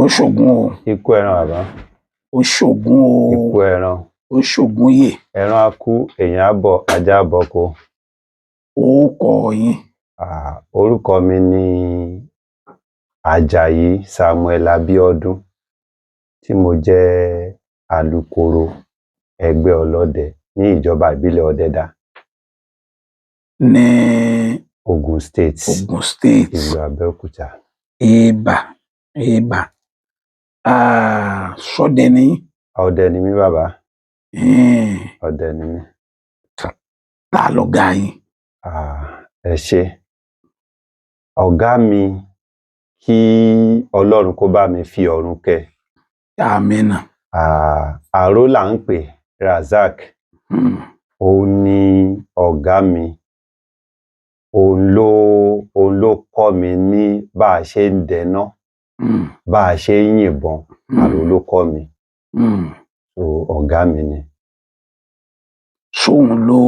Ó ṣògùn o. Ikú ẹran bàbá. Ó ṣògùn o. Ikú ẹran. Ó ṣògùn yè. Ẹran á kú, èèyàn á bọ̀, ajá á bọko. Orúkọ yín? Orúkọ mi ni Àjàyí Samuel Abíọ́dún, tí mo jẹ́ alukoro ẹgbẹ́ ọlọ́dẹ ní ìjọba ìbílẹ̀ Ọdẹdá ní Ogun State, Ogun State, ìlú Abẹ́òkúta. Ibà ibà, ṣọdẹ ni yín? Ọdẹ ni mí bàbá, ọdẹ ni mí. Ta lọ̀gá yín? Ẹ ṣé. Ọ̀gá mi, kí Ọlọ́run kó bá mi fi ọ̀run kẹ́. Àmín. Àró là ń pè, Razak. Òun ni ọ̀gá mi. Òun ló kọ́ mi ní bá a ṣe ń dẹná, bá a ṣe ń yìnbọn. Àró ló kọ́ mi. So ọ̀gá mi ni. Ṣóun ló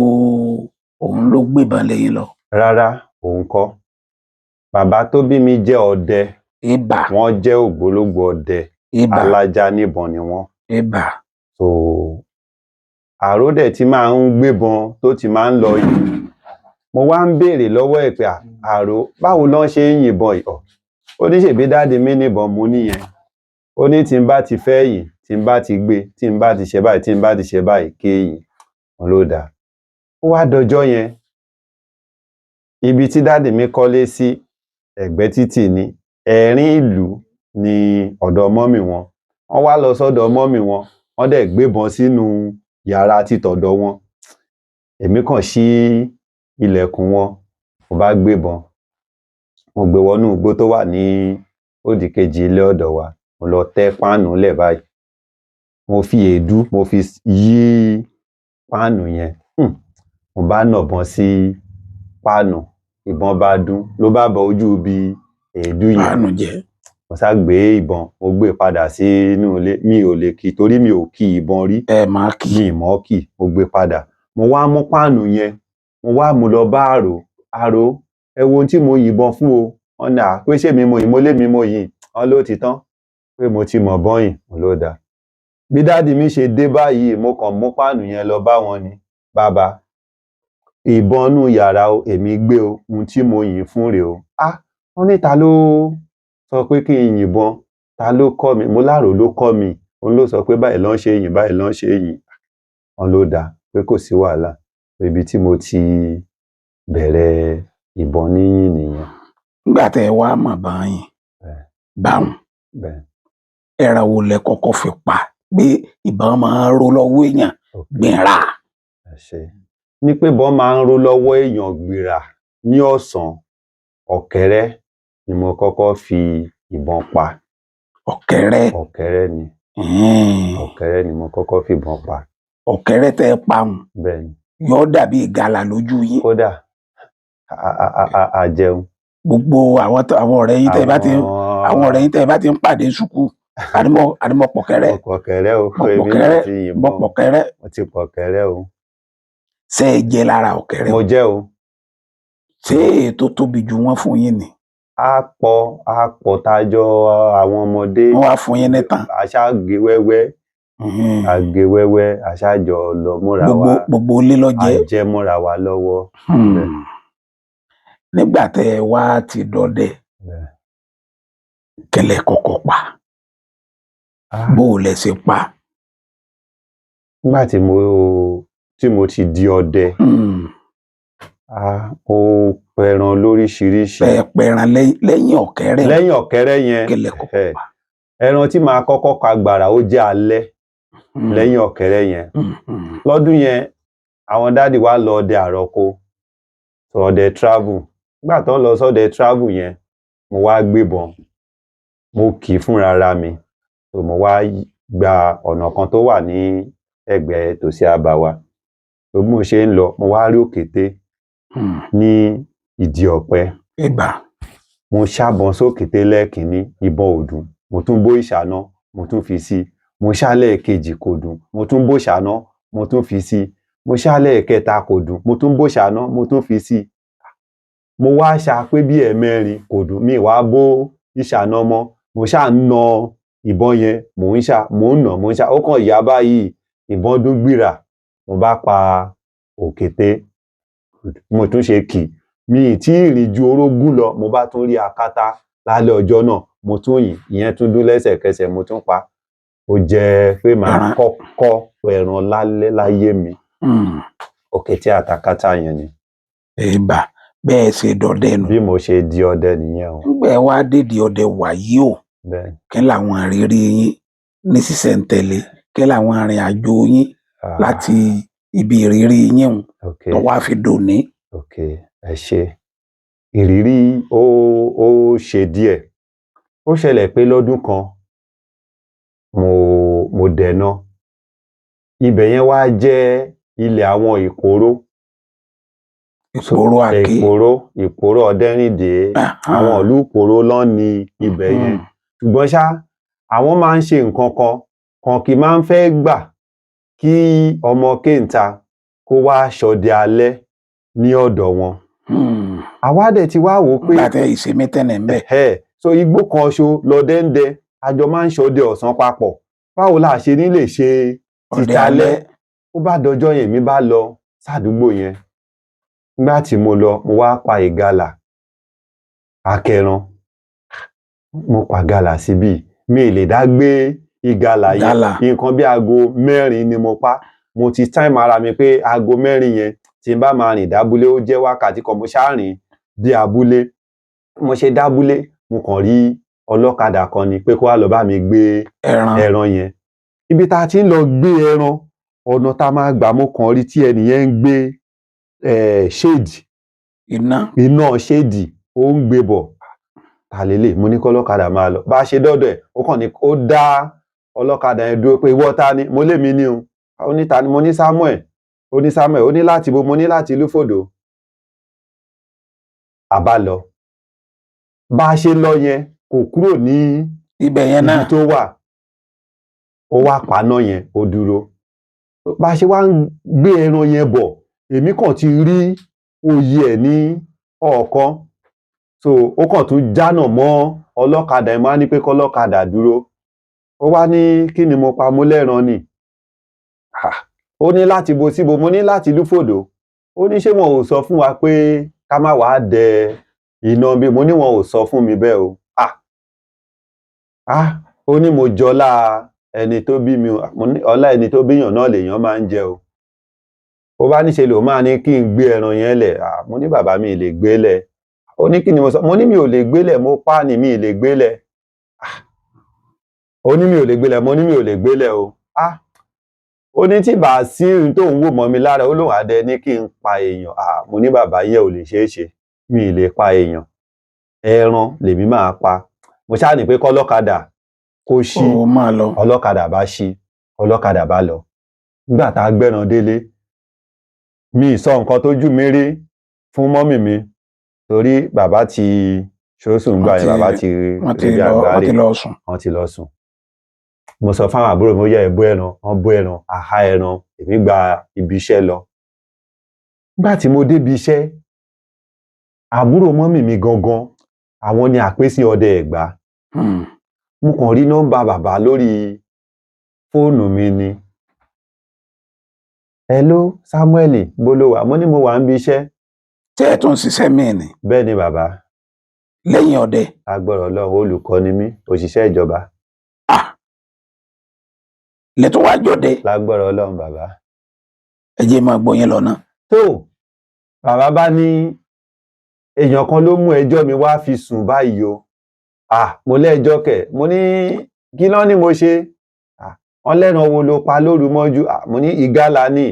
òun ló gbébọn lé yín lọ? Rárá, òun kọ́. Bàbá tó bí mi jẹ́ ọdẹ. Ibà. Wọ́n jẹ́ ògbólógbòó ọdẹ. Ibà. Alájá níbọn ni wọ́n. Ibà. So Àró dẹ̀ ti máa ń gbébọn tó ti máa ń lọ yìn. Mo wá ń béèrè lọ́wọ́ ẹ̀ pé, "Àró, báwo lọ́n ṣe ń yìnbọn yìí?" Ó ní ṣèbí daddy mi níbọn. Mo níyẹn. Ó ní tí n bá ti fẹ́ yìn, tí n bá ti gbé, tí n bá ti ṣe báyìí, tí n bá ti ṣe báyìí, kí yìn. Mo ló dáa. Ó wá dọjọ́ yẹn, ibi tí daddy mi kọ́lé sí, ẹ̀gbẹ́ títì ni, ẹ̀rín ìlú ni ọ̀dọ̀ mummy wọn. Wọ́n wá lọ sọ́dọ̀ mummy wọn, wọ́n dẹ̀ gbébọn sínú yàrá títọ̀dọ̀ wọn. Èmi kàn ṣí ilẹ̀kùn wọn, mo bá gbébọn, mo gbé wọnú igbó tó wà ní òdìkejì ilé ọ̀dọ̀ wa. Mo lọ tẹ́ páànù lẹ̀ báyìí. Mo fi èédú, mo fi yí páànù yẹn. Mo bá nàbọn sí páànù, ìbọn bá dún, ló bá bọ ojú ibi èédú yẹn. Páànù jẹ́. Mo sá gbé ìbọn, mo gbé padà sínú ilé. Mi ò lè kì torí mi ò kí ìbọn rí. Ẹ máa kí. Mi ì mọ̀ kì. Mo gbé padà. Mo wá mú páànù yẹn, mo wá mú lọ bá Àró. "Àró, ẹ wo ohun tí mo yìnbọn fún o." Wọ́n ní à pé ṣé mi mo yìn? Mo lémi mo yìn. Wọ́n ló ti tán, pé mo ti mọ̀ bọ́yìn. Mo ló dáa. Bí daddy mi ṣe dé báyìí, mo kàn mú páànù yẹn lọ bá wọn ni. "Bàbá, ìbọn inú yàrá o, èmi gbé o, ohun tí mo yìn fún rèé o." Wọ́n ní ta ló sọ pé kí n yìnbọn? Ta ló kọ́ mi? Mo láròó ló kọ́ mi. Òun ló sọ pé báyìí lọ́ ń ṣe yìn, báyìí lọ́ ń ṣe yìn. Wọ́n ló dáa, pé kò sí wàhálà. Ibi tí mo ti bẹ̀rẹ̀ ìbọn níyìn nìyẹn. Nígbà tẹ́ ẹ wá mọ̀ bá yín báwọn, ẹran wo lẹ kọ́kọ́ fi pa pé ìbọn máa ń ró lọ́wọ́ èèyàn gbìnrà? Ẹ ṣé. Ní pé ìbọn máa ń ró lọ́wọ́ èèyàn gbìrà ní ọ̀sán, ọ̀kẹ́rẹ́ ni mo kọ́kọ́ fi ìbọn pa. Ọ̀kẹ́rẹ́? Ọ̀kẹ́rẹ́ ni. Ọ̀kẹ́rẹ́ ni mo kọ́kọ́ fi ìbọn pa. Ọ̀kẹ́rẹ́ tẹ́ ẹ pa hùn? Bẹ́ẹ̀ni. Yóò dàbí ìgalà lójú yín. Kódà, a jẹun. Gbogbo àwọn ọ̀rẹ́ yín tẹ́ ẹ bá ti àwọn ọ̀rẹ́ yín tẹ́ ẹ bá ti ń pàdé sùkúù, ànímọ̀ pọ̀kẹ́rẹ́. Mo pọ̀kẹ́rẹ́ o, èmi náà ti yìnbọn. Mọ̀ pọ̀kẹ́rẹ́. Mo ti pọ̀kẹ́rẹ́ o. Ṣé ẹ jẹ lára ọ̀kẹ́rẹ́? Mo jẹ o. Ṣé èyí tó tóbi jù wọ́n fún yín ni? A pọ̀, a pọ̀ tájọ àwọn ọmọdé. Wọ́n wá fún yín nítan. A ṣá gé wẹ́wẹ́. A gé wẹ́wẹ́, a ṣá jọ lọ múra wa. Gbogbo ilé ló jẹ. A jẹ múra wa lọ́wọ́. Nígbà tẹ́ ẹ wá ti dọdẹ, kẹlẹ kọ́kọ́ pa? Bó o lẹ ṣe pa? Nígbà tí mo ti di ọdẹ, ó pẹran lóríṣiríṣi. Ẹ pẹran lẹ́yìn ọ̀kẹ́rẹ́? Lẹ́yìn ọ̀kẹ́rẹ́ yẹn. Kẹlẹ kọ́kọ́ pa? Ẹran tí màá kọ́kọ́ pa gbàrà, ó jẹ́ alẹ́ lẹ́yìn ọ̀kẹ́rẹ́ yẹn. Lọ́dún yẹn, àwọn daddy wa lọ ọdẹ àrọ́kọ, ọdẹ travel. Nígbà tó ń lọ sọ́dẹ travel yẹn, mo wá gbébọn, mo kì í fúnra ra mi. So mo wá gba ọ̀nà kan tó wà ní ẹ̀gbẹ́ tòsí abà wa. So bí mo ṣe ń lọ, mo wá rí òkété ní ìdí ọ̀pẹ. Ibà. Mo ṣábọn sókété lẹ́ẹ̀kínní, ìbọn ò dún. Mo tún bó ìṣáná, mo tún fi sí. Mo ṣá lẹ́ẹ̀kejì, kò dún. Mo tún bó ìṣáná, mo tún fi sí. Mo ṣá lẹ́ẹ̀kẹta, kò dún. Mo tún bó ìṣáná, mo tún fi sí. Mo wá ṣá pé bí ẹ̀ẹ̀mẹrin, kò dún. Mi wá bó ìṣáná mọ́, mo ṣáà ń na. Ìbọn yẹn mò ń ṣá, mò ń nà, mò ń ṣá, ó kàn yá báyìí, ìbọn dún gbìrà, mo bá pa òkété. Mo tún ṣe kì, mi ì tí ì rìn ju orógún lọ, mo bá tún rí akátá lálẹ́ ọjọ́ náà, mo tún yìn, ìyẹn tún dún lẹ́sẹ̀kẹsẹ̀, mo tún pa. Ó jẹ́ pé màá Ẹran. kọ́kọ́ pẹran lálẹ́ láyé mi. Òkété àtàkátá yẹn ni. Ìbà bẹ́ẹ̀ ṣe dọdẹ nù. Bí mo ṣe di ọdẹ nìyẹn o. Ńgbà ẹ wá dédìí ọdẹ wàyí o, Bẹ́ẹ̀. kí làwọn ìrírí yín ní sísẹ̀ǹtẹ̀lé, kí làwọn ìrìn àjò yín láti ibi ìrírí yín un tó wá fi dòní? Ok, ẹ ṣe. Ìrírí ó ṣe díẹ̀. Ó ṣẹlẹ̀ pé lọ́dún kan mo dẹná. Ibẹ̀ yẹn wá jẹ́ ilẹ̀ àwọn Ìkòró. Ìkòró Àké. Ìkòró Ọ̀dẹ́rìndé, àwọn ìlú Ìkòró ló ní ibẹ̀ yẹn. Ṣùgbọ́n ṣá, àwọn máa ń ṣe nǹkan kan, kan kì í máa ń fẹ́ gbà kí ọmọ kéńtà kó wá ṣọdẹ alẹ́ ní ọ̀dọ̀ wọn. Àwa dẹ̀ ti wá wò ó pé Nígbà tẹ́ ìṣe mítẹ́nì ń bẹ̀. So igbó kan ṣo lọdẹ ń dẹ, a jọ máa ń ṣọdẹ ọ̀sán papọ̀. Báwo la ṣe ní lè ṣe Ọdẹ títalẹ́? alẹ́. Ó bá dọjọ́ yẹn, èmi bá lọ sádùúgbò yẹn. Nígbà tí mo lọ, mo wá pa ìgalà akẹran. Mo pa ìgalà síbí, mi ì lè dá gbé ìgalà yẹn. Ìgalà. Nǹkan bí aago 4 ni mo pa. Mo ti time ara mi pé aago 4 yẹn tí n bá máa rìn dábúlé, ó jẹ́ wákàtí kan, mo ṣáà rìn dé abúlé. Mo ṣe dábúlé, mo kàn rí ọlọ́kadà kan ni pé kó wá lọ bá mi gbé ẹran. ẹran yẹn. Ibi tá a ti ń lọ gbé ẹran, ọ̀nà tá a máa gbà, mo kàn rí tí ẹni yẹn ń gbé ṣéèdì. Iná. Iná ṣéèdì, ó ń gbé bọ̀. Ta lélẹ̀? Mo ní kọ́lọ́kadà máa lọ. Bá a ṣe dọ́dọ̀ ẹ̀, ó kàn ní ó dá ọlọ́kadà yẹn dúró pé ìwọ ta ni? Mo lémi ní o. Ó ní ta ni? Mo ní Samuel. Ó ní Samuel. Ó ní láti bo? Mo ní láti Lúfòdò. A bá lọ. Bá a ṣe lọ yẹn, kò kúrò ní ibẹ̀ yẹn náà ibi tó wà. Ó wá paná yẹn, ó dúró. Bá a ṣe wá ń gbé ẹran yẹn bọ̀, èmi kàn ti rí oyè ẹ̀ ní ọ̀ọ̀kan. So ó kàn tún jánà mọ́ ọlọ́kadà yẹn, mo wá ní pé kọ́lọ́kadà dúró. Ó wá ní kí ni mo pa? Mo lẹ́ran ni. Ó ní láti bo síbo? Mo ní láti Lúfòdò. Ó ní ṣé wọn ò sọ fún wa pé ká má wàá dẹ iná bí? Mo ní wọn ò sọ fún mi bẹ́ẹ̀ o. Ó ní mo jọlá ẹni tó bí mi o. Mo ní ọlá ẹni tó bíyàn náà lèèyàn máa ń jẹ o. Ó bá níṣe lòun máa ní kí n gbé ẹran yẹn lẹ̀. Mo ní bàbá mi lè gbé lẹ̀. Ó ní kí ni mo sọ? Mo ní mi ò lè gbé lẹ̀, mo pa ni, mi lè gbé lẹ̀. Ó ní mi ò lè gbé lẹ̀, mo ní mi ò lè gbé lẹ̀ o. Ó ní tí bá sí ohun tó ń wò mọ́ mi lára, ó lóun àdẹ ní kí n pa èèyàn. Mo ní bàbá yẹn ò lè ṣeé ṣe, mi lè pa èèyàn. Ẹran lèmi máa pa. Mo ṣáà ní pé kọ́lọ́kadà kó ṣí. Ó máa lọ. Ọlọ́kadà bá ṣí, ọlọ́kadà bá lọ. Nígbà tá a gbẹ́ran délé, mi sọ nǹkan tójú mi rí fún mọ́mì mi, torí bàbá ti ṣoṣù ń gbà yẹn, bàbá ti rí àgbáre, wọ́n ti lọ sùn. Mo sọ fáwọn àbúrò mi, ó yẹ ẹ bó ẹran, wọ́n bó ẹran, àhá ẹran, èmi gba ibi iṣẹ́ lọ. Nígbà tí mo débi iṣẹ́, àbúrò mọ́mì mi gangan, àwọn ni àpèsè ọdẹ Ẹ̀gbá. Mo kàn rí nọ́mbà bàbá lórí fóònù mi ni. Hello Samuel, bó ló wà? Mo ní mo wà níbi iṣẹ́. Tí ẹ tún ń ṣiṣẹ́ míì ni? Bẹ́ẹ̀ ni bàbá. Lẹ́yìn ọdẹ? Agbọ́rọ̀ Ọlọ́run, olùkọ́ ni mí, òṣìṣẹ́ ìjọba. Lẹ́tọ́ wá jọdẹ? Lágbọ́rọ̀ Ọlọ́run bàbá. Ẹ jẹ́ máa gbọ́ yín lọ náà. Tó bàbá bá ní èèyàn kan ló mú ẹjọ́ mi wá fi sùn báyìí o. Mo lẹ́jọ́ kẹ̀, mo ní kí ló ní mo ṣe? Wọ́n lẹ́ran wo ló pa lóru mọ́jú? Mo ní ìgalà ni.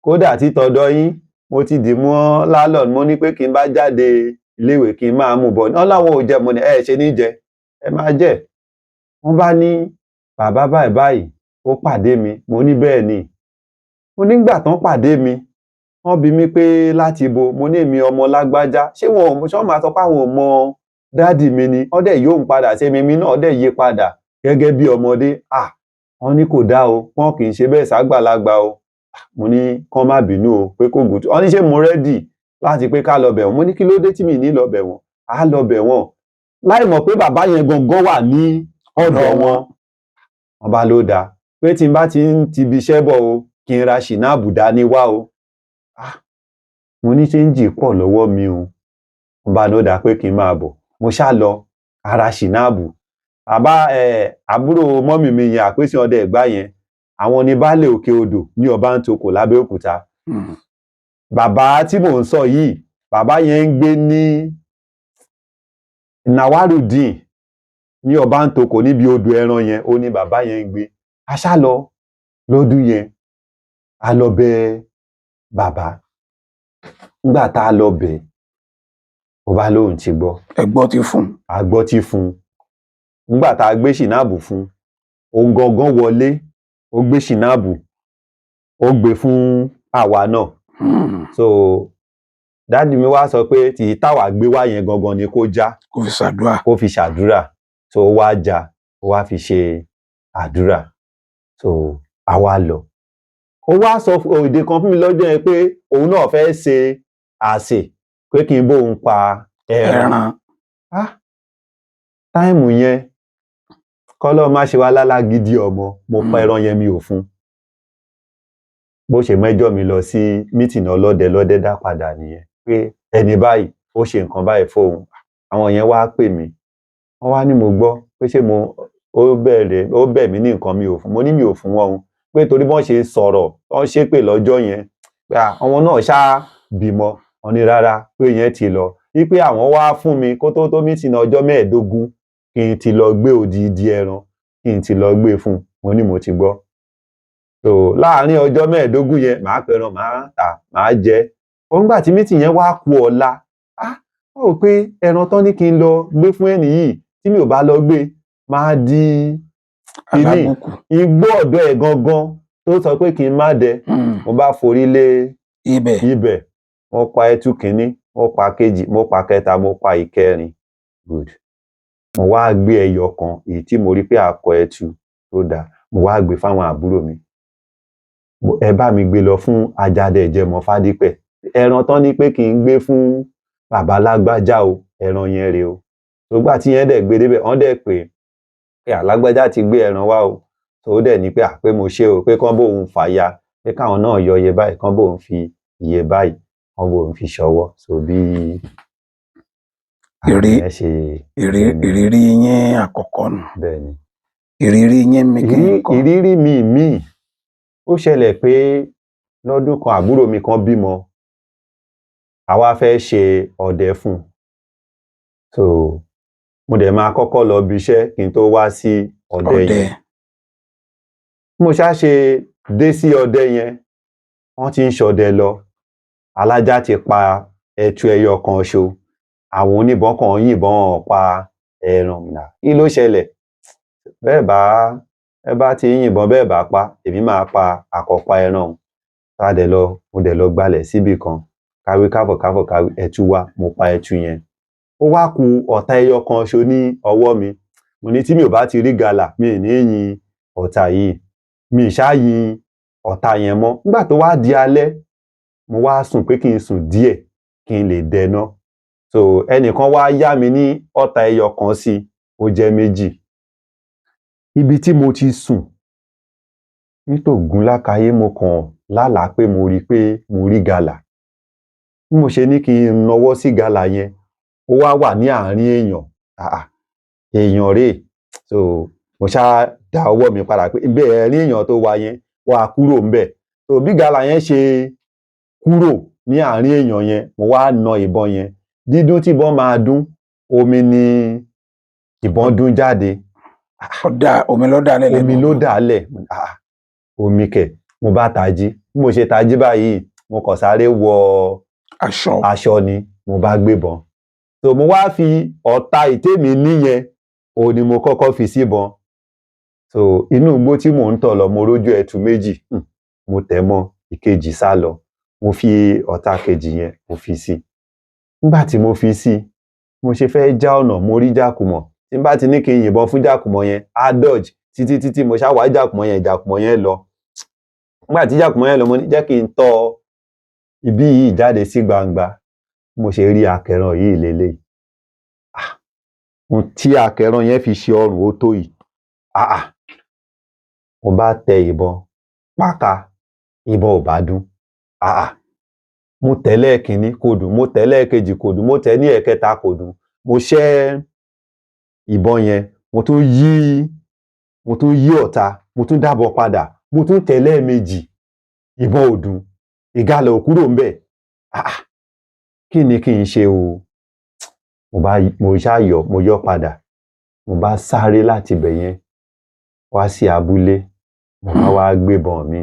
Kódà títọ̀dọ̀ yín, mo ti dì mọ́ lálọ́ọ̀nù, mo ní pé kí n bá jáde iléèwé kí n máa mú bọ̀. Wọ́n láwọn ò jẹ, mo ní ẹ ṣe ní jẹ, ẹ máa jẹ. Wọ́n bá ní bàbá báyìí báyìí, ó pàdé mi, mo ní bẹ́ẹ̀ ni. Mo nígbà tán pàdé mi, wọ́n bi mí pé láti bo, mo ní èmi ọmọ lágbájá. Ṣé wọn ò, ṣé wọ́n máa sọ pé àwọn ò mọ dádì mi ni? Wọ́n dẹ̀ yóò ń padà sí mi, mi náà dẹ̀ yí padà gẹ́gẹ́ bí ọmọdé. Wọ́n ní kò dá o, wọ́n kì í ṣe bẹ́ẹ̀ ságbàlagbà o. Mo ní kán má bínú o, pé kò gùn. Wọ́n ní ṣé mo rẹ́dì láti pé ká lọ bẹ̀ wọ́n? Mo ní kí ló dé tí mi ní lọ bẹ̀ wọ́n? Á lọ bẹ̀ wọ́n. Láì mọ̀ pé bàbá yẹn gangan wà ní Ọ̀dọ̀ wọn. Wọ́n bá ló dáa pé tí n bá ti ń tibi iṣẹ́ bọ̀ o, kí n ra ṣìnáàbù dání wá o. Ah, mo ní ṣéńjì pọ̀ lọ́wọ́ mi o. Wọ́n bá ló dáa pé kí n máa bọ̀. Mo ṣá lọ ara ṣìnáàbù. Bàbá àbúrò mọ́mì mi yẹn, Àpèsè ọdẹ Ẹ̀gbá yẹn, àwọn ní baálé Òkè Odò ní Ọbántòkò lábẹ́òkúta. Bàbá tí mò ń sọ yìí, bàbá yẹn ń gbé ní Nawarudeen ní Ọbántòkò níbi odò ẹran yẹn, ó ní bàbá yẹn ń gbé. A ṣá lọ lọ́dún yẹn, a lọ bẹ bàbá. Nígbà tá a lọ bẹ̀, ó bá lóun ti gbọ́. Ẹ gbọ́ ti fún. A gbọ́ ti fún un. Nígbà tá a gbé ṣìnáàbù fún un, òun gangan wọlé, ó gbé ṣìnáàbù, ó gbé fún àwa náà. So daddy mi wá sọ pé tìí táwa gbé wá yẹn gangan ni kó já. Kó fi ṣàdúrà. Kó fi ṣàdúrà. So ó wá já, ó wá fi ṣe àdúrà. So àwa lọ. Ó wá sọ èdè kan fún mi lọ́jọ́ yẹn pé òun náà fẹ́ ṣe àsè, pé kí n bóun pa ẹran. Ẹran. Ah, time yẹn, kọ́lọ́ má ṣe wá lálágídí ọmọ, mo pa ẹran yẹn, mi ò fún. Bó ṣe mẹ́jọ mi lọ sí meeting ọlọ́dẹ lọ́dẹ dá padà nìyẹn, pé ẹni báyìí ó ṣe nǹkan báyìí fóun. Àwọn yẹn wá pè mí, wọ́n wá ní mo gbọ́ pé ṣé mo ó bẹ̀rẹ̀, ó bẹ̀ mí ní nǹkan, mi ò fún. Mo ní mi ò fún wọn o, pé torí bọ́n ṣe sọ̀rọ̀, wọ́n ṣépè lọ́jọ́ yẹn, pé àwọn náà ṣá bímọ. Wọ́n ní rárá, pé yẹn ti lọ, wípé àwọn wá fún mi kó tó tó meeting ọjọ́ 15 kí n ti lọ gbé odidi ẹran, kí n ti lọ gbé fún un. Mo ní mo ti gbọ́. So láàárín ọjọ́ 15 yẹn, màá pẹran, màá tà, màá jẹ. Ó ńgbà tí meeting yẹn wá ku ọ̀la, ah, ó rò pé ẹran tán ní kí n lọ gbé fún ẹni yìí, tí mi ò bá lọ gbé, máa di kíní. Alábùkù. Igbó ọ̀dọ̀ ẹ̀ gangan tó sọ pé kí n má dẹ. Mo bá forí lé ibẹ̀. Ibẹ̀ mo pa ẹtu kìíní, mo pa kejì, mo pa kẹta, mo pa ìkẹrin. Good. Mo wá gbé ẹyọ kan, èyí tí mo rí pé akọ ẹtu tó dáa, mo wá gbé fáwọn àbúrò mi. Ẹ bá mi gbé lọ fún Ajadẹ Ìjẹmọ Fádípẹ̀, ẹran tán ní pé kí n gbé fún bàbá lágbájá o, ẹran yẹn rèé o. Gbogbo àti yẹn dẹ̀ gbé débẹ̀, wọ́n dẹ̀ pé pé alágbájá ti gbé ẹran wá o. Tó dẹ̀ ní pé à pé mo ṣe o, pé kán bóun fà ya, pé káwọn náà yọ iye báyìí, kán bóun fi iye báyìí, kán bóun fi ṣọwọ́. So bí yẹn ṣe Ìrírí yín àkọ́kọ́ nù. Bẹ́ẹ̀ ni. Ìrírí yín mi kí n kọ́. Ìrírí mi míì ó ṣẹlẹ̀ pé lọ́dún kan, àbúrò mi kan bímọ, àwa fẹ́ ṣe ọdẹ fún un. So mo dẹ̀ máa kọ́kọ́ lọ ibi iṣẹ́ kí n tó wá sí ọdẹ ọdẹ yẹn. Mo ṣá ṣe dé sí ọdẹ yẹn, wọ́n ti ń ṣọdẹ lọ, alájá ti pa ẹtu ẹyọ kan ṣo, àwọn oníbọn kan yìnbọn pa ẹran. Nà kí ló ṣẹlẹ̀? Bẹ́ẹ̀ bá ẹ bá ti yìnbọn, bẹ́ẹ̀ bá pa, èmi máa pa àkọ́pa ẹran o. Ká dẹ̀ lọ, mo dẹ̀ lọ gbalẹ̀ síbì kan, káwí káfọ̀ káfọ̀ káwí, ẹtu wá, mo pa ẹtu yẹn. Ó wá ku ọ̀tá ẹyọ kan ṣo ní ọwọ́ mi. Mo ní tí mi ò bá ti rí gàlà, mi ì ní yin ọ̀tá yìí. Mi ì ṣáà yin ọ̀tá yẹn mọ́. Nígbà tó wá di alẹ́, mo wá sùn pé kí n sùn díẹ̀ kí n lè dẹná. So ẹnìkan wá yá mi ní ọ̀tá ẹyọ kan sí, ó jẹ́ méjì. Ibi tí mo ti sùn nítògún lákàyé, mo kàn lálàá pé mo rí i pé mo rí gàlà. Bí mo ṣe ní kí n nawọ́ sí gàlà yẹn, ó wá wà ní àárín èèyàn. Ah, èèyàn rèé. So mo ṣáà dá ọwọ́ mi padà pé bẹ́ẹ̀ rí èèyàn tó wà yẹn, wá kúrò ńbẹ̀. So bí gàlà yẹn ṣe kúrò ní àárín èèyàn yẹn, mo wá na ìbọn yẹn. Dídún tí ìbọn máa dún, omi ni ìbọn dún jáde. Ọ̀dà omi ló dà lẹ̀. Omi ló dà lẹ̀. Ah, omi kẹ̀! Mo bá tají. Bí mo ṣe tají báyìí, mo kàn sáré wọ aṣọ. Aṣọ ni mo bá gbébọn. So mo wá fi ọ̀tá ìtẹ́mi níyẹn, òun ni mo kọ́kọ́ fi síbọn. So inú igbó tí mò ń tọ̀ lọ, mo rójú ẹtu méjì, mo tẹ̀ mọ́ ìkejì sá lọ. Mo fi ọ̀tá kejì yẹn, mo fi sí. Nígbà tí mo fi sí, mo ṣe fẹ́ já ọ̀nà, mo rí jàkùmọ̀. Tí n bá ti ní kí n yìnbọn fún jàkùmọ̀ yẹn, á dodge títí títí. Mo ṣá wá jàkùmọ̀ yẹn, jàkùmọ̀ yẹn lọ. Nígbà tí jàkùmọ̀ yẹn lọ, mo ní jẹ́ kí n tọ́ ibí yìí jáde sí gbangba. Mo ṣe rí akẹran yìí lélẹ́yìí. Ah, ohun tí akẹran yẹn fi ṣe ọrùn ó tó yìí. Àà, mo bá tẹ ìbọn páka, ìbọn ò bá dún. Àà, mo tẹ̀ lẹ́ẹ̀kínní, kò dún. Mo tẹ̀ lẹ́ẹ̀kejì, kò dún. Mo tẹ̀ ní ẹ̀kẹta, kò dún. Mo ṣẹ́ ìbọn yẹn, mo tún yí ọ̀ta, mo tún dábọ̀ padà, mo tún tẹ̀ lẹ́ẹ̀mejì, ìbọn ò dún, ìgalà ò kúrò ńbẹ̀. Àà, kí ni kí n ṣe o? Mo bá, mo ṣáà yọ, mo yọ́ padà. Mo bá sáré láti ibẹ̀ yẹn wá sí abúlé. Mo bá wá gbébọn mi,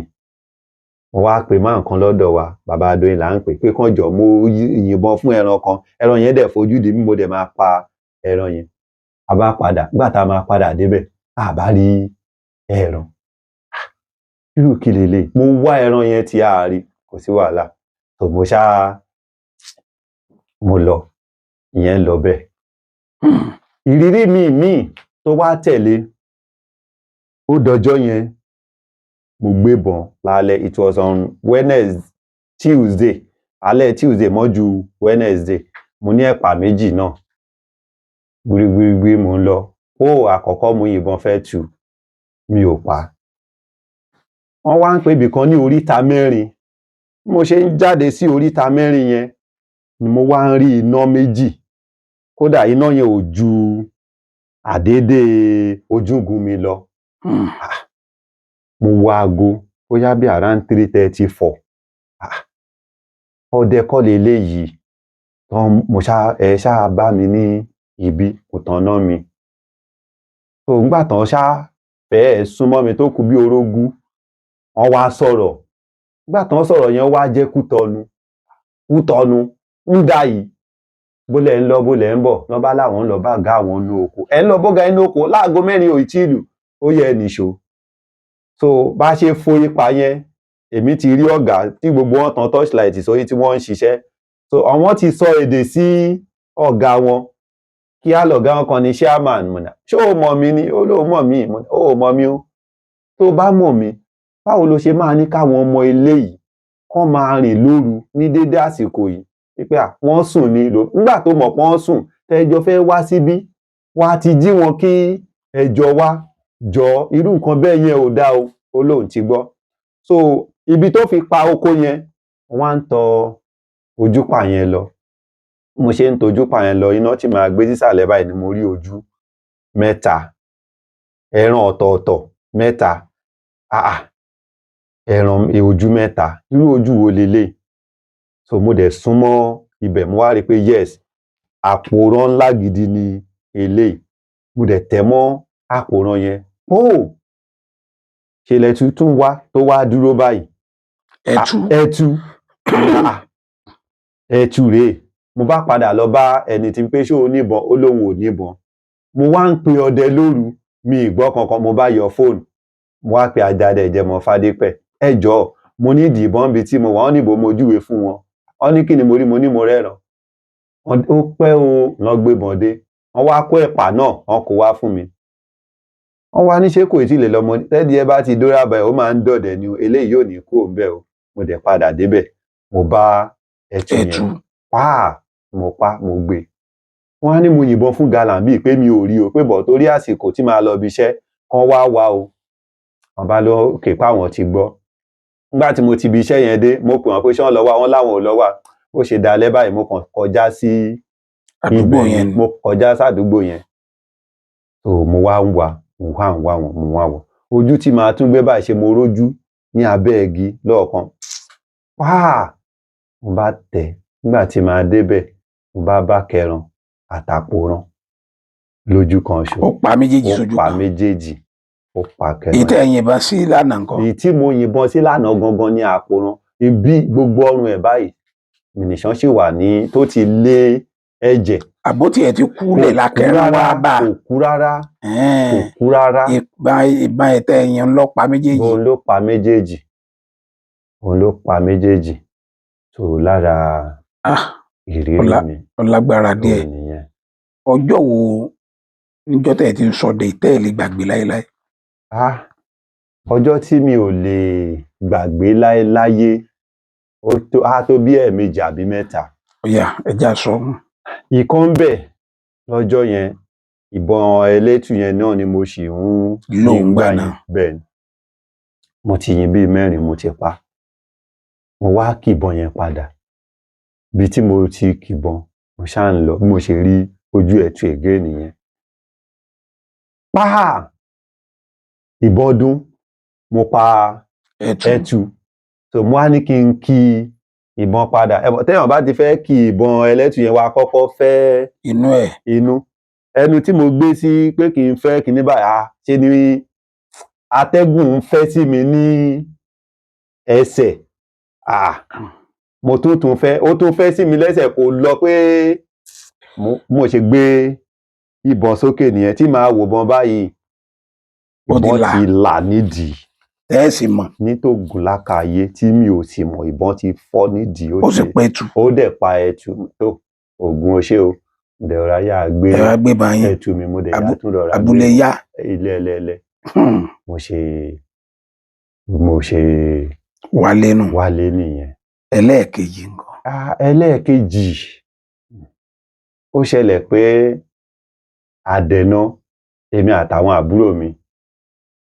mo wá pe man kan lọ́dọ̀ wa, bàbá Adóyin là ń pè, pé kán jọ̀ọ́, mo yìnbọn fún ẹran kan, ẹran yẹn dẹ̀ fojú dì mí, mo dẹ̀ máa pa ẹran yẹn. A bá padà, nígbà tá a máa padà débẹ̀, a bá rí ẹran. Irú kí leléyìí? Mo wá ẹran yẹn tí a rí, kò sí wàhálà tó. Mo ṣáà mo lọ, ìyẹn lọ bẹ́ẹ̀. Ìrírí mi míì tó wá tẹ̀lé, ó dọjọ́ yẹn, mo gbébọn lálẹ́. It was on Wednesday, Tuesday, alẹ́ Tuesday mọ́jú Wednesday. Mo ní ẹ̀pà méjì náà, gbirigbirigbiri mò ń lọ. Ó àkọ́kọ́, mo yìnbọn fẹ́ tu, mi ò pa. Wọ́n wá ń pè ibì kan ní oríta mẹ́rin. Bí mo ṣe ń jáde sí oríta mẹ́rin yẹn ni mo wá ń rí iná méjì. Kódà iná yẹn ò ju àdédé ojúgun mi lọ. Mo wo aago, bóyá bí around 3:34. Ọdẹ kọ́ leléyìí? Mo ṣáà, ẹ ṣáà bá mi ní ibi kò tanná mi. So ńgbà tán ṣáà fẹ́ẹ̀ súnmọ́ mi, tó kù bí orógún, wọ́n wá sọ̀rọ̀. Nígbà tán sọ̀rọ̀ yẹn, wá jẹ́ Kútọnu. Kútọnu ń dà yìí, bólẹ̀ ń lọ, bólẹ̀ ń bọ̀. Lọ́ bá láwọn ń lọ bá ọ̀gá àwọn nínú oko. Ẹ̀ ń lọ bọ́gá inú oko láago 4 ò tí ì lù, ó yẹ ẹ nìṣó. So bá ṣe fo ipa yẹn, èmi ti rí ọ̀gá tí gbogbo wọn tan torchlight sórí tí wọ́n ń ṣiṣẹ́. So àwọn ti sọ èdè sí ọ̀gá wọn. Kí á lọ̀gá wọn kan ní chairman. Mo ní, ṣé o mọ̀ mí ni? Ó lóun mọ̀ mí. Mo ní, ó mọ̀ mí o. Tó bá mọ̀ mí, báwo lo ṣe máa ní káwọn ọmọ ilé yìí kán máa rìn lóru ní dédé àsìkò yìí? Wípé à wọ́n sùn ni nígbà tó mọ̀ pé wọ́n sùn, tẹ́jọ fẹ́ wá síbí, wọ́n á ti jí wọn kí ẹjọ́ wá jọ. Irú nǹkan bẹ́ẹ̀ yẹn ò dá o. Ó lóun ti gbọ́. So ibi tó fi pa oko yẹn, wọ́n á ń tọ ojúpà yẹn lọ. Mo ṣe ń tojúpà yẹn lọ, iná tí màá gbé sísàlẹ̀ báyìí ni mo rí ojú mẹ́ta, ẹran ọ̀tọ̀ọ̀tọ̀ mẹ́ta. Ah, ẹran ojú mẹ́ta, irú ojú wo leléyìí? So mo dẹ̀ súnmọ́ ibẹ̀, mo wá rí i pé yes, àpòrán ńlá gidi ni eléyìí. Mo dẹ̀ tẹ̀ mọ́ àpòrán yẹn. Ó ṣe lẹ́tú tún wá tó wá dúró báyìí. Ẹtu. Ẹtu, ẹtu rèé. Mo bá padà lọ bá ẹni tí pé ṣé o níbọn, ó lóun ò níbọn. Mo wá ń pe ọdẹ lóru, mi ì gbọ́ kankan. Mo bá yọ fóònù, mo wá pe Ajáde Ìjẹmọ Fádípẹ̀, ẹ jọ̀ọ́, mo ní ìdìbọn bíi tí mo wà. Wọ́n níbo? Mo júwe fún wọn. Wọ́n ní kí ni mo rí? Mo ní mo rẹ́ràn. Ó pẹ́ o, lọ́ gbébọn dé. Wọ́n wá kó ẹ̀pà náà, wọ́n kó wá fún mi. Wọ́n wá ní ṣé kò tí ì lè lọ mọ tẹ́dí ẹ bá ti dóra báyìí, ó máa ń dọ̀dẹ̀ ni o, eléyìí ò ní kú òun bẹ́ẹ̀ o. Mo dẹ̀ padà débẹ̀, mo bá ẹtu yẹn pàá, mo pa, mo gbé. Wọ́n á ní mo yìnbọn fún gàlà bíi pé mi ò rí o, pé bọ̀ torí àsìkò tí màá lọ ibi iṣẹ́ kan wá wá o. Wọ́n bá lọ òkè pa, àwọn ti gbọ́. Nígbà tí mo ti ibi iṣẹ́ yẹn dé, mo pè wọ́n pé ṣé wọ́n lọ wá? Wọ́n láwọn ò lọ wá. Bó ṣe dalẹ́ báyìí, mo kàn kọjá sí àdúgbò yẹn. Mo kọjá sádùúgbò yẹn, so mo wá ń wá, mo wá ń wá wọn, mo wá wọn. Ojú tí màá tún gbé báyìí, ṣe mo rójú ní abẹ́ igi lọ́ọ̀kan pàá, mo bá tẹ̀. Nígbà tí màá débẹ̀, mo bá bá kẹran àtàpòrán lójú kan ṣo. Ó pa méjèèjì sójú ó pa kan. Méjèèjì, ó pa kẹran. Èyí tẹ́ ẹ yìnbọn sí lánàá ńkọ́? Èyí tí mo yìnbọn sí lánàá gangan ní àpòrán. Ibi gbogbo ọrùn ẹ̀ báyìí, mìnìṣán sì wà ní tó ti lé ẹ̀jẹ̀. Àbótí ẹ̀ ti kú lẹ̀ lákẹ́rán wá bá. Kò kú rárá, kò kú rárá. Ìbọn ẹ̀ tẹ́ ẹ yìn ló pa méjèèjì. Òun ló pa méjèèjì, òun ló pa méjèèjì tó lára ìrírí mi. Ó lágbára díẹ̀. Ọjọ́ wo níjọ́ tẹ́ ẹ ti ń ṣọdẹ tẹ́ ẹ lè gbàgbé láéláé? Ọjọ́ tí mi ò lè gbàgbé láéláyé, á tó bí ẹ̀ẹ̀mejì àbí mẹ́ta. Ó yá, ẹ já sọ. Ìkan ń bẹ̀ lọ́jọ́ yẹn. Ìbọn elétù yẹn náà ni mo sì ń Lò yìn ńgbà ńgbà náà. yẹn. Bẹ́ẹ̀ ni, mo ti yìn bíi 4, mo ti pa. Mo wá kìbọn yẹn padà bí tí mo ti kìbọn. Mo ṣáà ń lọ, bí mo ṣe rí ojú ẹtu again nìyẹn. Páà, ìbọn dún, mo pa ẹtù. Ẹtu. So mo wá ní kí n kí ìbọn padà. Ẹ mọ̀, téèyàn bá ti fẹ́ kí ìbọn ẹlẹ́tù yẹn, wá kọ́kọ́ fẹ́ inú ẹ̀. Inú ẹnu tí mo gbé sí pé kí n fẹ́ kíní báyìí, ṣe ni atẹ́gùn ń fẹ́ sí mi ní ẹsẹ̀. Mo tún tún fẹ́, ó tún fẹ́ sí mi lẹ́sẹ̀, kò lọ. Pé mo ṣe gbé ìbọn sókè nìyẹn tí màá wò bọn báyìí. Ó ti Ìbọn là. ti là nídìí. Tẹ́ ẹ sì mọ̀. Nítògùn lákàáyé tí mi ò sì mọ̀, ìbọn ti fọ́ nídìí. Ó sì pẹ́ tù. Ó dẹ̀ pa ẹtu tó ògùn oṣé o. Mo dẹ̀ rọra yá gbé Ẹ wá gbé bá yín. ẹtu mi, mo dẹ̀ yá tún rọra gbé Abúlé yá. Ilé ẹlẹ́ẹ̀lẹ́. Mo ṣe Wálé nù. Wálé nìyẹn. Ẹlẹ́ẹ̀kejì nǹkan. Ẹlẹ́ẹ̀kejì, ó ṣẹlẹ̀ pé àdẹ̀nà èmi àtàwọn àbúrò mi,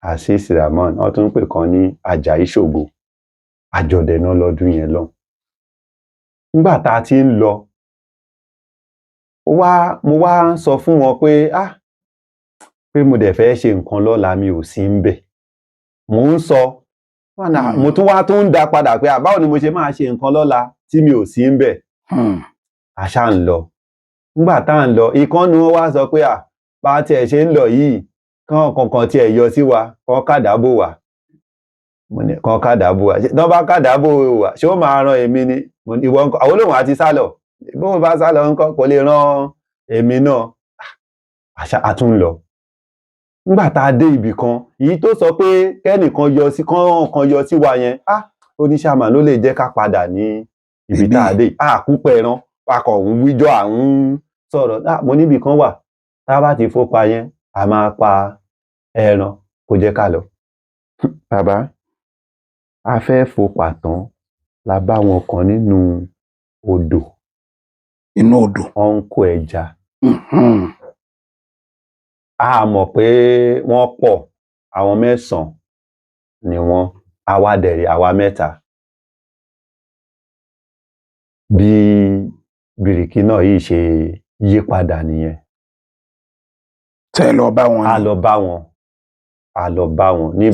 Azeez Rahman, wọ́n tún ń pè kan ní Ajayi Ṣògo, àjọdẹ̀nà lọ́dún yẹn lọ. Nígbà tá a ti ń lọ, ó wá, mo wá ń sọ fún wọn pé pé mo dẹ̀ fẹ́ ṣe nǹkan lọ́la, mi ò sí ń bẹ̀. Mò ń sọ wọn náà, mo tún wá tún ń dá padà pé báwo ni mo ṣe máa ṣe nǹkan lọ́la tí mi ò sí ń bẹ̀? A ṣáà ń lọ. Nígbà tá à ń lọ, ìkan nu wọn wá sọ pé bá a tiẹ̀ ṣe ń lọ yìí, kán kankan tiẹ̀ yọ sí wa, kán kàdábò wá. Mo ní kán kàdábò wá? Ṣé tán bá kàdábò wá, ṣé ó máa ran èmi ni? Mo ní ìwọ ńkọ́? Àwọn olóhùn àti sálọ, bó o bá sálọ ńkọ́, kò lè ran èmi náà. Àṣà a tún ń lọ. Nígbà tá a dé ibì kan, èyí tó sọ pé kẹ́nìkan yọ sí, kán kan yọ sí wa yẹn, oníṣàmà ló lè jẹ́ ká padà ní ibi tá a dé. A kú pẹran, a kàn ń wíjọ́, à ń sọ̀rọ̀. Mo níbì kan wà tá a bá ti fópa yẹn, a máa pa ẹran, kó jẹ́ ká lọ. Bàbá, a fẹ́ fópa tán, la bá wọn kan nínú odò. Inú odò. Wọ́n ń kó ẹja. A mọ̀ pé wọ́n pọ̀, àwọn 9 ni wọ́n, àwa dẹ̀rẹ̀ àwa 3. Bí bìrìkì náà yìí ṣe yí padà nìyẹn. Tẹ́ ẹ lọ bá wọn. A lọ bá wọn, a lọ bá wọn ní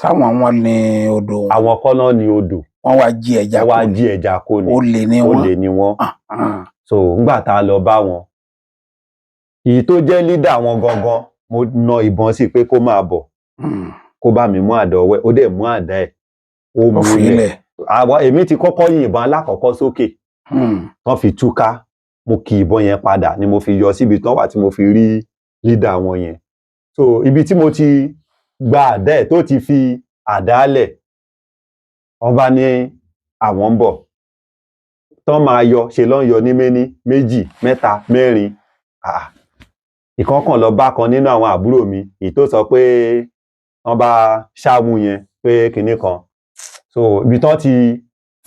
Sáwọn wọn ní odò wọn. Àwọn kọ́ náà ní odò. Wọ́n wá jí ẹja. Wọ́n wá jí ẹja kó ni. Olè ní wọn. Olè ní wọ́n. So ńgbà tá a lọ bá wọn, èyí tó jẹ́ lídà wọn gangan, mo na ìbọn sí pé kó máa bọ̀, kó bá mi mú àdá ọwọ́ ẹ̀. Ó dẹ̀ mú àdá ẹ̀, ó Ó mú fi lẹ̀. ilẹ̀. Àwa èmi ti kọ́kọ́ yin ìbọn alákọ̀ọ́kọ́ sókè tán fi túká. Mo kì ìbọn yẹn padà ni mo fi yọ síbi tán wà tí mo fi rí lídà wọn yẹn. So ibi tí mo ti gba àdá ẹ̀ tó ti fi àdá lẹ̀, wọ́n bá ní àwọn ń bọ̀, tán máa yọ, ṣe ló ń yọ ní méní, méjì, mẹ́ta, mẹ́rin. Ìkan kàn lọ bá kan nínú àwọn àbúrò mi, èyí tó sọ pé wọ́n bá ṣáwù yẹn pé kinní kan. So ibi tán ti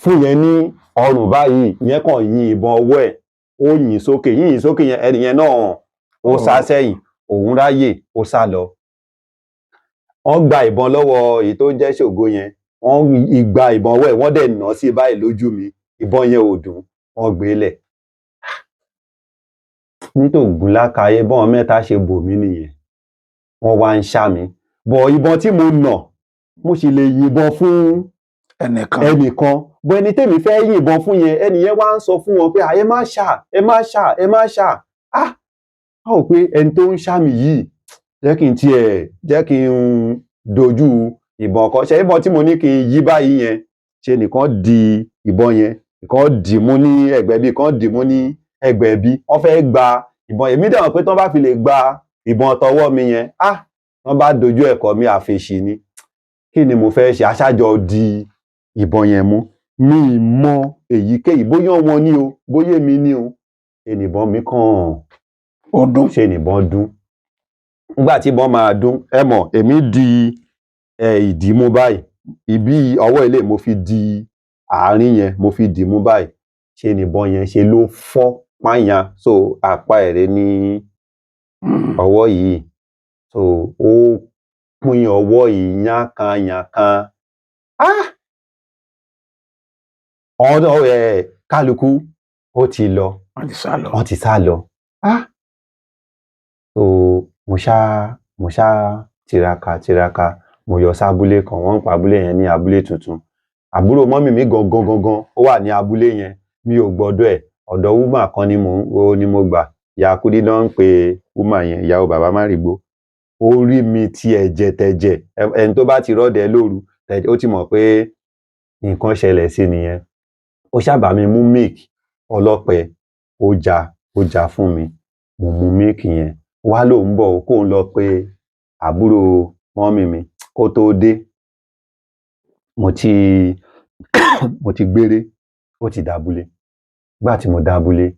fún yẹn ní ọrùn báyìí, ìyẹn kàn yin ìbọn ọwọ́ ẹ̀, ó yìn sókè. Yíyìn sókè yẹn, ẹni yẹn náà ó sá sẹ́yìn, òun ráyè, ó sá lọ. Wọ́n gba ìbọn lọ́wọ́ èyí tó jẹ́ ṣògo yẹn, wọ́n gba ìbọn ọwọ́ ẹ̀, wọ́n dẹ̀ nà sí báyìí lójú mi. Ìbọn yẹn ò dùn, wọ́n gbé lẹ̀. Nítògùn lákàáyé, bọ́n 3 ṣe bò mí nìyẹn, wọ́n wá ń ṣá mi bọ̀. Ìbọn tí mo nà, mo sì lè yìnbọn fún ẹnìkan. Ẹnìkan bọ. Ẹni tèmi fẹ́ yìnbọn fún yẹn, ẹnì yẹn wá ń sọ fún wọn pé ẹ má ṣá, ẹ má ṣá, ẹ má ṣá. A ò pé ẹni tó ń ṣá mi yìí, jẹ́ kí n tiẹ̀ jẹ́ kí n dojú ìbọn kan ṣe. Ìbọn tí mo ní kí n yí báyìí yẹn, ṣe nìkan di ìbọn yẹn, ìkan dì mú ní ẹ̀gbẹ́ bí, ìkan dì mú ní ẹ̀gbẹ́ bí. Wọ́n fẹ́ gba ìbọn èmi dẹ̀ mọ̀ pé tán bá fi lè gba ìbọn tọwọ́ mi yẹn, wọ́n bá dojú ẹ̀kọ́ mi, àfèsì ni. Kí ni mo fẹ́ ṣe? Aṣájọ di ìbọn yẹn mú. Mi ì mọ èyíkéyìí, bóyá wọn ní o, bóyá èmi ní o, ẹnìbọn mi kàn Ó dún. Ṣe nìbọn dún. Nígbà tí ìbọn máa dún, ẹ mọ̀, èmi di ìdí mú báyìí, ibi ọwọ́ ilé mo fi di àárín yẹn, mo fi dì mú báyìí. Ṣe nìbọn yẹn ṣe ló fọ́ páyà. So apá ẹ̀rẹ́ ní. Ọwọ́ yìí, so ó pín ọwọ́ yìí yánkanyànkan. Ah, ọ̀nà ẹ̀ kálukú ó ti lọ. Wọ́n ti sá lọ. Wọ́n ti sá lọ. Ah, so mo ṣá tiraka tiraka, mo yọ sábúlé kan, wọ́n ń pa abúlé yẹn ní abúlé tuntun. Àbúrò mummy mi gangan gangan ó wà ní abúlé yẹn, mi ò gbọ́dọ̀ ẹ̀, ọ̀dọ̀ woman kan ni mò ń ó ni mo gbà. Ìyá Kúdí náà ń pe woman yẹn, ìyàwó bàbá Márìgbó. Ó rí mi ti ẹ̀jẹ̀ tẹ̀jẹ̀. Ẹni tó bá ti rọ́dẹ lóru, ó ti mọ̀ pé nǹkan ṣẹlẹ̀ sí nìyẹn. Ó ṣáà mi mú milk ọlọ́pẹ, ó já fún mi, mo mu milk yẹn. Wá lóun bọ̀ ó, kóun lọ pé àbúrò mummy mi. Kó tó dé, mo ti gbére, ó ti dàbúlé. Nígbà tí mo dábúlé,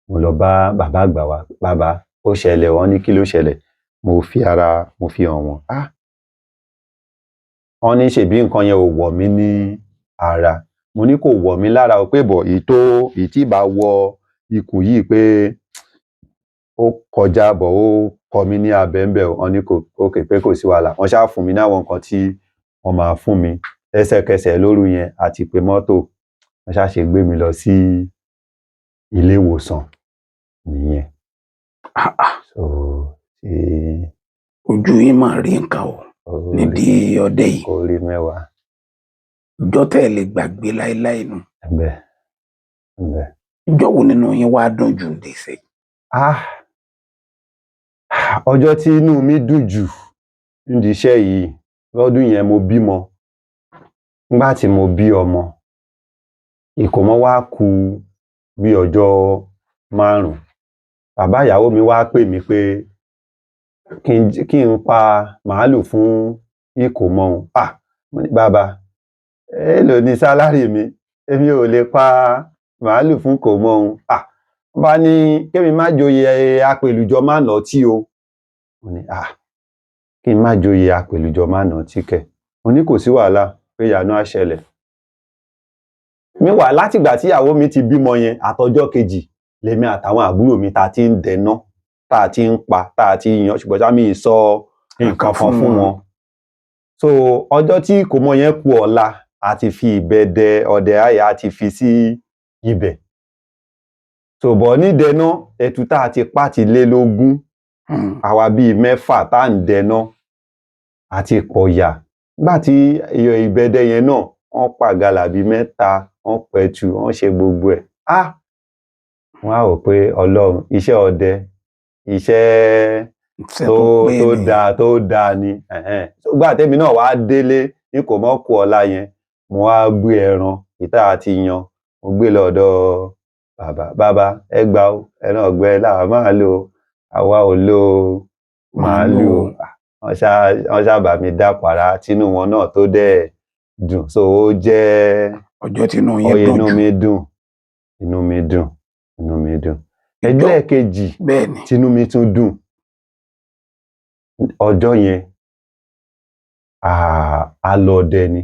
mo lọ bá bàbá àgbà wa. Bàbá, ó ṣẹlẹ̀. Wọ́n ní kí ló ṣẹlẹ̀? Mo fi ara mo fi hàn wọ́n. Ah, wọ́n ní ṣèbí nǹkan yẹn ò wọ̀ mí ní ara. Mo ní kò wọ̀ mí lára o, pé bọ̀ èyí tó èyí tí ì bá wọ ikùn yìí pé ó kọjá bọ̀, ó kọ mí ní abẹ́ ńbẹ̀ o. Wọ́n ní kò ókè, pé kò sí wàhálà. Wọ́n ṣáà fún mi ní àwọn nǹkan tí wọ́n máa fún mi lẹ́sẹ̀kẹsẹ̀ lóru yẹn àti pé mọ́tò. Wọ́n ṣáà ṣe gbé mi lọ sí ilé ìwòsàn nìyẹn. Ah, ah, So tí ojú yín máa rí nǹkan o nídìí ọdẹ yìí. Orí mẹ́wàá. Ìjọ tẹ́ ẹ lè gbàgbé láéláé nù. Bẹ́ẹ̀ bẹ́ẹ̀. Ìjọ wo nínú yín wá dùn jù dèsè? Ah, ọjọ́ tí inú mi dùn jù nídìí iṣẹ́ yìí, lọ́dún yẹn mo bímọ. Nígbà tí mo bí ọmọ, ìkómọ wá kù bí ọjọ́ 5. Bàbá ìyàwó mi wá pè mí pé kí n pa màálù fún ìkómọ òun. Ah, mo ní bàbá, èèló ni salary mi? Èmi ò lè pa màálù fún ìkómọ òun. Ah, wọ́n bá ní kémi má joyè apèlùjọ má nọtí o. Mo ní ah, kí n má joyè apèlùjọ má nọtí kẹ̀? Mo ní kò sí wàhálà, pé ìyanu á ṣẹlẹ̀. Meanwhile, látìgbà tí ìyàwó mi ti bímọ yẹn, àtọjọ́ kejì lèmi àtàwọn àbúrò mi tá a ti ń dẹná, tá a ti ń pa, tá a ti ń yan, ṣùgbọ́n ṣá mi ì sọ nǹkan kan fún wọn. So ọjọ́ tí ìkómọ yẹn kù ọ̀la, a ti fi ìbẹ̀dẹ ọdẹ àyà, a ti fi sí ibẹ̀. So bọ̀ nídẹná, ẹtu tá a ti pa ti lé lógún. Àwa bíi 6 tá à ń dẹná àti pọ̀yà. Nígbà tí ìbẹ̀dẹ yẹn náà, wọ́n pàgalà bíi 3, wọ́n pẹ̀tù, wọ́n ṣe gbogbo ẹ̀. Ah, wọ́n á rò pé Ọlọ́run, iṣẹ́ ọdẹ, iṣẹ́ Iṣẹ́ tó pé tó ni. dáa tó dáa ni. Nígbà tẹ́mi náà wá délé ní kò mọ́ kú ọ̀la yẹn, mo wá gbé ẹran ìta àti yan, mo gbé lọ ọ̀dọ̀ bàbá. Bàbá, ẹ gbà ó, ẹran ọ̀gbẹ́ làwa máa lò ó, àwa ò lo màálù o. Wọ́n ṣá bá mi dá pàrà tínú wọn náà tó dẹ̀ dùn. So ó jẹ́ Ọjọ́ tí inú yín ọyẹ dùn inú jù. mi dùn, inú mi dùn, inú mi dùn. Ẹlẹ́ẹ̀kejì Bẹ́ẹ̀ ni. tínú mi tún dùn ọjọ́ yẹn, a lọ ọdẹ ni.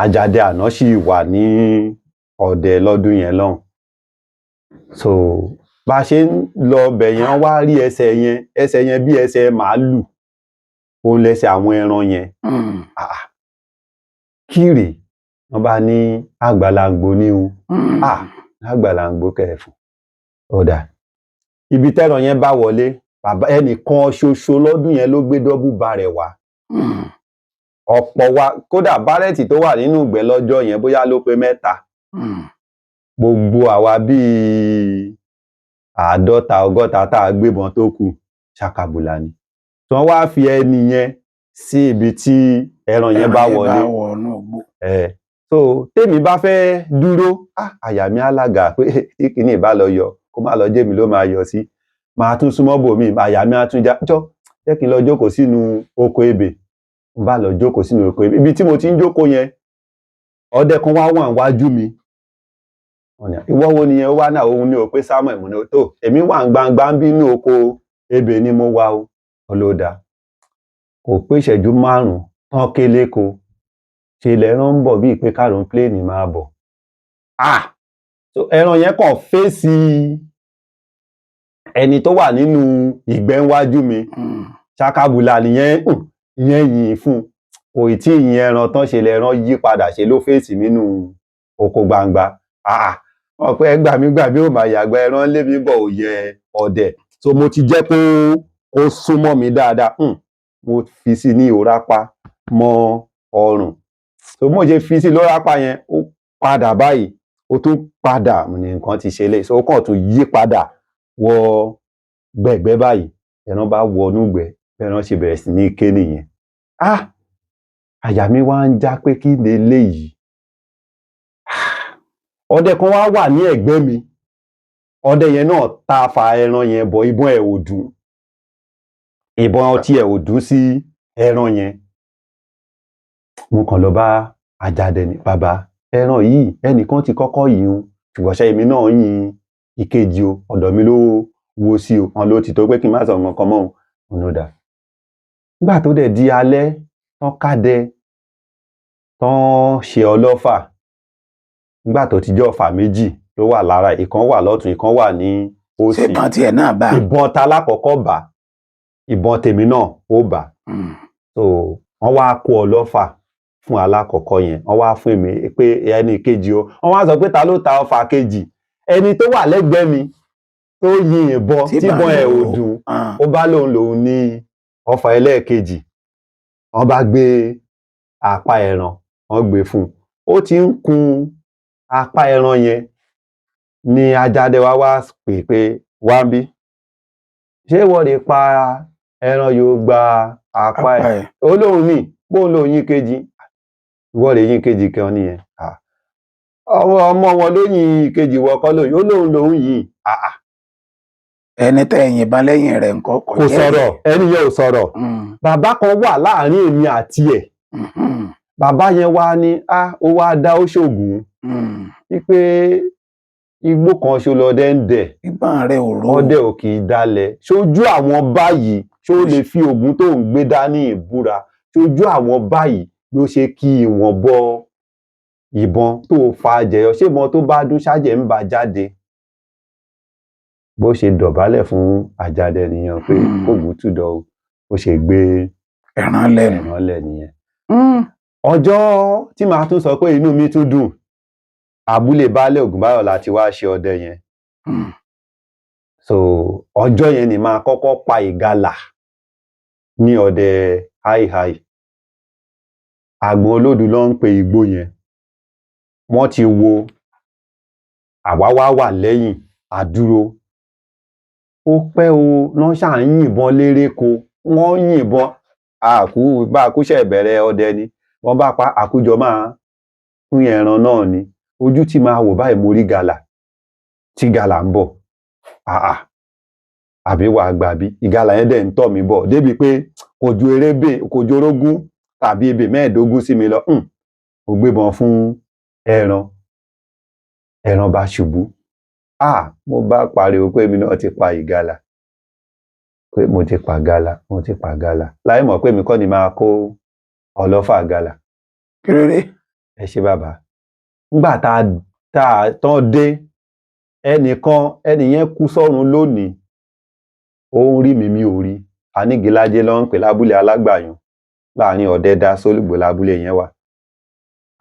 Àjàdẹ àná sì wà ní ọdẹ lọ́dún yẹn lọ́hùn. So bá a ṣe ń lọ ọbẹ̀ yẹn, wọ́n wá rí ẹsẹ̀ yẹn, ẹsẹ̀ yẹn bí ẹsẹ̀ màálù òun lẹsẹ̀ àwọn ẹran yẹn. Ah, kírè? Wọ́n bá ní àgbàlagbò ní o. Ah, àgbàlagbò kẹfù ọ̀dà ibi tẹ́ran yẹn bá wọlé. Bàbá ẹnìkan ṣoṣo lọ́dún yẹn ló gbé double barrel wá. Ọ̀pọ̀ wa, kódà barrel tó wà nínú ìgbẹ́ lọ́jọ́ yẹn, bóyá ló pé 3. Gbogbo àwa bíi 50, 60 tá a gbébọn tó kù, ṣàkàbùlà ni. Tí wọ́n wá fi ẹni yẹn sí ibi tí ẹran yẹn bá Ẹran yẹn wọlé. Bá wọnú igbó. Ẹ so tèmi bá fẹ́ dúró, ah, àyà mi á làgà pé tí kìíní bá lọ yọ, kó má lọ jẹ́ mi ló máa yọ sí. Máa tún súnmọ́ bòmí, àyà mi á tún já jọ́, jẹ́ kí n lọ jókòó sínú oko ebè. N bá lọ jókòó sínú oko ebè, ibi tí mo ti ń jókòó yẹn, ọdẹ kan wá wà níwájú mi. Wọ́n ní ìwọ wo nìyẹn? Ó wá náà òun ní o pé Samuel. Mo ní tó èmi wà ń gbangba ń bínú oko ebè ni mo wà o. Olódà kò pé ìṣẹ́jú 5 tán kéléko ṣe lẹ́ran ń bọ̀ bíi pé kárùn plane máa bọ̀. Ah, so ẹran yẹn kàn fèsì. Ẹni tó wà nínú ìgbẹ́ ńwájú mi, ṣakabùlà nìyẹn, ìyẹn yìn fún un, kò tí ì yin ẹran tán, ṣe lẹran yí padà, ṣe ló fèsì nínú oko gbangba. Ah, wọn pé ẹ gbà mí gbà mí, ò mà yàgbà, ẹran lé mi bọ̀, ò yẹ ọdẹ. So mo ti jẹ́ kó ó súnmọ́ mi dáadáa, mo fi sí ní òrápá mọ́ ọrùn. So bí mo ṣe fi sí lórápá yẹn, ó padà báyìí, ó tún padà ní nǹkan ti ṣe lé. So ó kàn tún yí padà wọ gbẹ̀gbẹ́ báyìí, ẹran bá wọnú ìgbẹ́, ẹran ṣe bẹ̀rẹ̀ sí ní ké nìyẹn. Ah, àyà mi wá ń já pé kí leléyìí. Ọdẹ kan wá wà ní ẹ̀gbẹ́ mi, ọdẹ yẹn náà ta fa ẹran yẹn bọ̀, ìbọn ẹ̀ ò dún, ìbọn tí ẹ̀ ò dún sí ẹran yẹn. Mo kàn lọ bá Ajáde ní, bàbá, ẹran yìí, ẹnìkan ti kọ́kọ́ yìn o, ṣùgbọ́n ṣe èmi náà yin ìkejì o, ọ̀dọ̀ mi ló wo sí o. Wọn ló ti tó pé kí n má sọ nǹkan kan mọ́ o. Òun ló dà. Nígbà tó dẹ̀ di alẹ́ tán, kádẹ tán, ṣe ọlọ́fà. Nígbà tó ti jẹ́ ọfà méjì ló wà lára, ìkan wà lọ́tùn, ìkan wà ní Ṣé òsì. Ìbọn tiẹ̀ náà bá? Ìbọn ta lákọ̀ọ́kọ́ bá, ìbọn tèmi náà ó bà. So wọ́n wá kó ọlọ́fà fún alákọ̀ọ́kọ́ yẹn, wọ́n wá fún èmi pé ẹni kejì o. Wọ́n wá sọ pé ta ló ta ọfà kejì? Ẹni tó wà lẹ́gbẹ̀ẹ́ mi tó yin ìbọn Tí tíbọn ìbọn ẹ̀ ò ò dùn, ó bá lóun lòun ní ọfà ẹlẹ́ẹ̀kejì. Wọ́n bá gbé apá ẹran, wọ́n gbé fún un, ó ti ń kun apá ẹran yẹn ní Ajáde wa wá pè pé, wá ń bí, ṣé wọ́n lè pa ẹran yóò gba apá ẹ̀? Apá ẹ̀. Ó lóun ní bóun lóun yín kejì, ìwọ lè yín kejì kan nìyẹn. Ah, ọmọ ọmọ wọn ló yin ìkejì, wọ kọ́ lóyún. Ó lóun lòun yìn. Ah, ah. Ẹni tẹ́ ẹ yìnbọn lẹ́yìn rẹ̀ ńkọ́? Kò sọ̀rọ̀, ẹni yẹn ò sọ̀rọ̀. Bàbá kan wà láàrin èmi àti ẹ̀. Bàbá yẹn wá ní á, ó wá dá ó ṣògùn wípé igbó kan ṣo lọdẹ ń dẹ̀. Ìbọn rẹ̀ ò ró. Ọdẹ ò kì í dalẹ̀ ṣojú àwọn báyìí. Ṣó lè fi oògùn tó ń gbé dání ìbúra ṣojú àwọn báyìí ló ṣe kí ìwọ̀n bọ ìbọn tó fa jẹyọ? Ṣé ìbọn tó bá dún ṣájẹ ń bá jáde? Bó ṣe dọ̀bálẹ̀ fún Àjàdẹ nìyẹn pé kóògùn túdọ̀ o, ó ṣe gbé ẹran lẹ́nu. Ẹran lẹ̀ nìyẹn. Ọjọ́ tí màá tún sọ pé inú mi tún dùn, abúlé baálé Ògúnbáyọ̀ la ti wá ṣe ọdẹ yẹn. So ọjọ́ yẹn ni màá kọ́kọ́ pa ìgalà ní ọdẹ háìháì. Àgbọn Olódù ló ń pe igbó yẹn. Wọ́n ti wo àwa wá wà lẹ́yìn àdúró, ó pẹ́ o, wọ́n ṣáà ń yìnbọn léréko, wọ́n ń yìnbọn. Àkú bá a kúṣẹ̀ bẹ̀rẹ̀ ọdẹ ni wọ́n bá pa àkújọ máa pín ẹran náà ni. Ojú tí máa wò báyìí, mo rí gàlà tí gàlà ń bọ̀. Àà, àbí wàá gbà bí ìgalà yẹn dẹ̀ ń tọ̀ mí bọ̀ débi pé kò ju erébè, kò ju orógún tàbí ebè 15 sí mi lọ. Mo gbébọn fún ẹran, ẹran bá ṣubú. Ah, mo bá pariwo pé èmi náà ti pa ìgalà, pé mo ti pa gàlà, mo ti pa gàlà, láì mọ̀ pé èmi kọ́ ni máa kó ọlọ́fà gàlà. Kí ló dé? Ẹ ṣé bàbá. Nígbà tá a tán dé, ẹnìkan, ẹnì yẹn kú sọ́run lónìí, ó ń rí mi, mi ò rí. Anígilájé ló ń pè lábúlé Alágbàyún, láàrin Ọ̀dẹ̀dá sólùgbò lábúlé yẹn wà.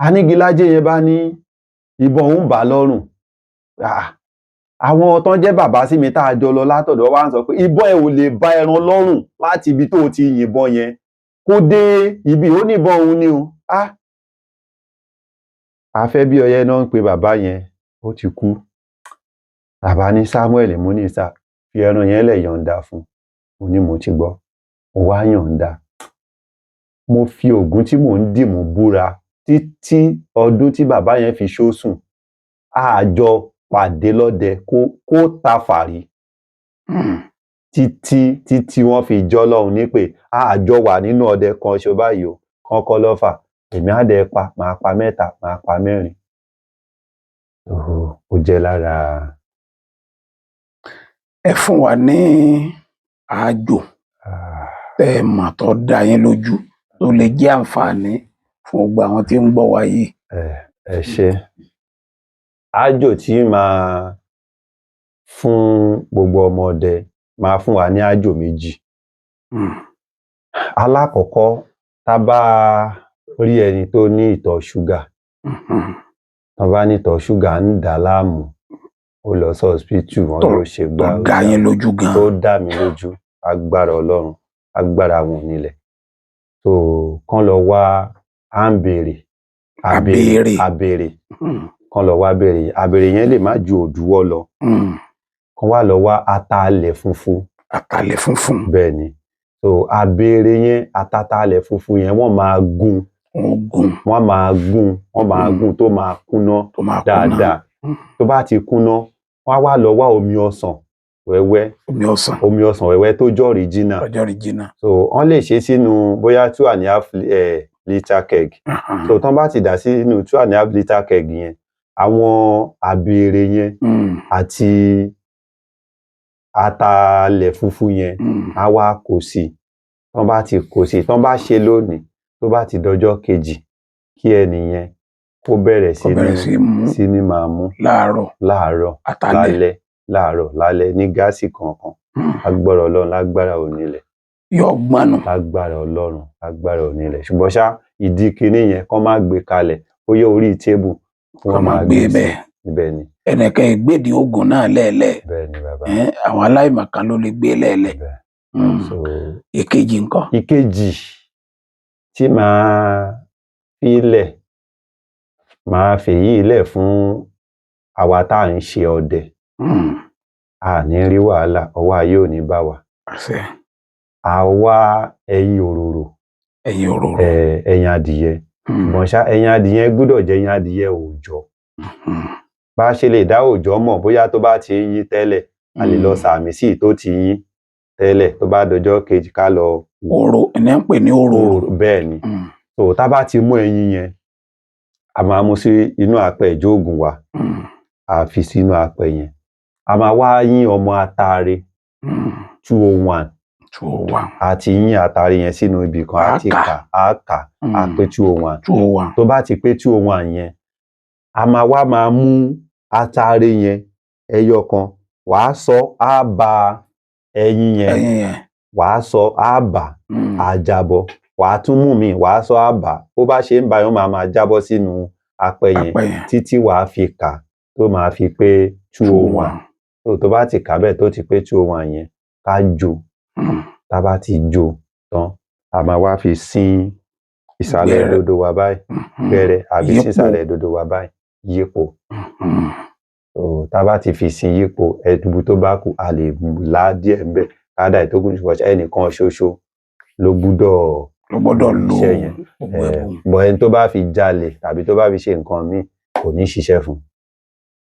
Anígilájé yẹn bá ní ìbọn òun bà lọ́rùn. Ah, àwọn tán jẹ́ bàbá sí mi tá a jọ lọ látọ̀dọ̀ wa ń sọ pé ìbọn ẹ̀ ò lè bá ẹran lọ́rùn láti ibi tó o ti yìnbọn yẹn kó dé ibi. Ó níbọn òun ni o. Ah, afẹ́ bí ọyẹ́ náà ń pe bàbá yẹn, ó ti kú. Bàbá ní, Samuel Múnísà, fi ẹran yẹn lẹ̀, yọ̀ǹda fún mo ní mo ti gbọ́, mo wá yọ̀ǹda. Mo fi ògùn tí mò ń dìmú búra, títí ọdún tí bàbá yẹn fi ṣó sùn, àjọ pàdé lọ́dẹ kó ta fàrí títí títí wọ́n fi jọ́ lọ́hùn ní pé àjọ wà nínú ọdẹ kan ṣo báyìí o. Kọ́kọ́ lọ́fà, èmi á dẹ̀ pa, màá pa mẹ́ta, màá pa mẹ́rin. Ó jẹ́ lára. Ẹ fún wa ní àájò tẹ́ ẹ mọ̀ tó dá yín lójú, tó lè jẹ́ àǹfààní fún gbogbo àwọn tí ń gbọ́ wa yìí. Ẹ ṣe àjò tí màá Fún gbogbo ọmọ ọdẹ, máa fún wa ní àjò méjì. Alákọ̀ọ́kọ́, tá bá rí ẹni tó ní ìtọ̀ ṣúgà, tán bá ní ìtọ̀ ṣúgà ń dà á láàmú, ó lọ sí hospital, wọn ló ṣe Tó gbá, ó dá ṣàwo. Yín lójú gan. Tó dá mi lójú, agbára Ọlọ́run, agbára àwọn onílẹ̀ tó kán lọ wá à ń béèrè Abèrè. Abèrè. Kán lọ wá béèrè abèrè yẹn, lè má ju òdúwọ́ lọ. Kán wá lọ wá ataalẹ̀ funfun. Àtàlẹ̀ funfun. Bẹ́ẹ̀ ni. So abèrè yẹn, ataalẹ̀ funfun yẹn, wọ́n máa gún. Oògùn. Wọ́n máa gún, wọ́n máa gún tó máa kúnná tó máa kúnná. dáadáa. Tó bá ti kúnná, wọ́n á wá lọ wá omi ọsàn wẹ́wẹ́. Omi ọsàn. Omi ọsàn wẹ́wẹ́ tó jẹ́ original. Ọjọ́ original. So wọ́n lè ṣe sínú bóyá 2.5 litre keg. So tán bá ti dà sínú 2.5 litre keg yẹn, àwọn àbèrè yẹn àti atalẹ̀ funfun yẹn, á wá kó sí i. Tán bá ti kó sí i, tán bá ṣe lónìí, tó bá ti dọjọ́ kejì, kí ẹnìyẹn kó bẹ̀rẹ̀ Kó sí bẹ̀rẹ̀ ní sí í mú sí ní máa mú láàárọ̀ láàárọ̀, àtàlẹ̀. lálẹ́, láàárọ̀, lálẹ́, ní gáàsì kọ̀ọ̀kan. Agbára Ọlọ́run, lágbára onílẹ̀. Yóò gbọ́nù. Lágbára Ọlọ́run, lágbára onílẹ̀. Ṣùgbọ́n ṣá, ìdí kinní yẹn, kán má gbé kalẹ̀ bóyá orí tébù kí Kó wọ́n máa máa gbé gbé sí. bẹ́ẹ̀. Bẹ́ẹ̀ ni. Ẹnìkan ìgbédìí oògùn náà lẹ́ẹ̀lẹ́. Bẹ́ẹ̀ ni, bàbá. Àwọn aláìmọ̀kan ló lè gbé lẹ́ẹ̀lẹ́. Bẹ́ẹ̀. So Èkejì ńkọ́? Ìkejì tí màá fi lẹ̀, màá fèyí lẹ̀ fún àwa tá à ń ṣe ọdẹ. A ní rí wàhálà, ọwọ́ ayé ò ní bá wa. Àṣẹ. Àwa ẹyin òróró. Ẹyin òróró. Ẹyin adìyẹ. Ṣùgbọ́n ṣá, ẹyin adìyẹ gbúdọ̀ jẹ́ ẹyin adìyẹ òòjọ́. Bá a ṣe lè dá òòjọ́ mọ̀, bóyá tó bá ti ń yín tẹ́lẹ̀, a lè lọ sàmì sí tó ti yín tẹ́lẹ̀, tó bá dọjọ́ kejì ká lọ wò. Òrò ní ń pè ní òróró. Bẹ́ẹ̀ ni. So tá bá ti mú ẹyin yẹn, a máa mú sí inú apẹ ìjóògùn wa. A fi sínú apẹ yẹn, a máa wá yín ọmọ atare 201. 201. A ti yín atare yẹn sínú ibì kan, a ti Á kà. kà á kà á pé 201. 201. Tó bá ti pé 201 yẹn, a máa wá máa mú atare yẹn ẹyọ kan, wàá sọ á ba ẹyin yẹn. Ẹyin yẹn. Wàá sọ á bà á jábọ́, wàá tún mú mi, wàá sọ á bà. Bó bá ṣe ń ba yẹn, ó máa máa jábọ́ sínú apẹ yẹn Apẹ yẹn. títí wàá fi kà tó máa fi pé 201. Tó bá ti kà bẹ́ẹ̀, tó ti pé 201 yẹn, ká jó. Tá a bá ti jó tán, a máa wá fi sín ìsàlẹ̀ Gbẹrẹ. dodo wa báyìí, gbẹrẹ àbí Yípo. sísàlẹ̀ dodo wa báyìí, yípo. So tá a bá ti fi sin yípo, ẹdùbù tó bá kù, a lè lá díẹ̀ ńbẹ̀ ká dà ìtókù. Ṣùgbọ́n ẹnìkan ṣoṣo ló gbúdọ̀ Ló gbọ́dọ̀ lo iṣẹ́ yẹn. gbogbo ẹ̀bùn. Bọ̀ ẹni tó bá fi jalè tàbí tó bá fi ṣe nǹkan míì, kò ní ṣiṣẹ́ fún un.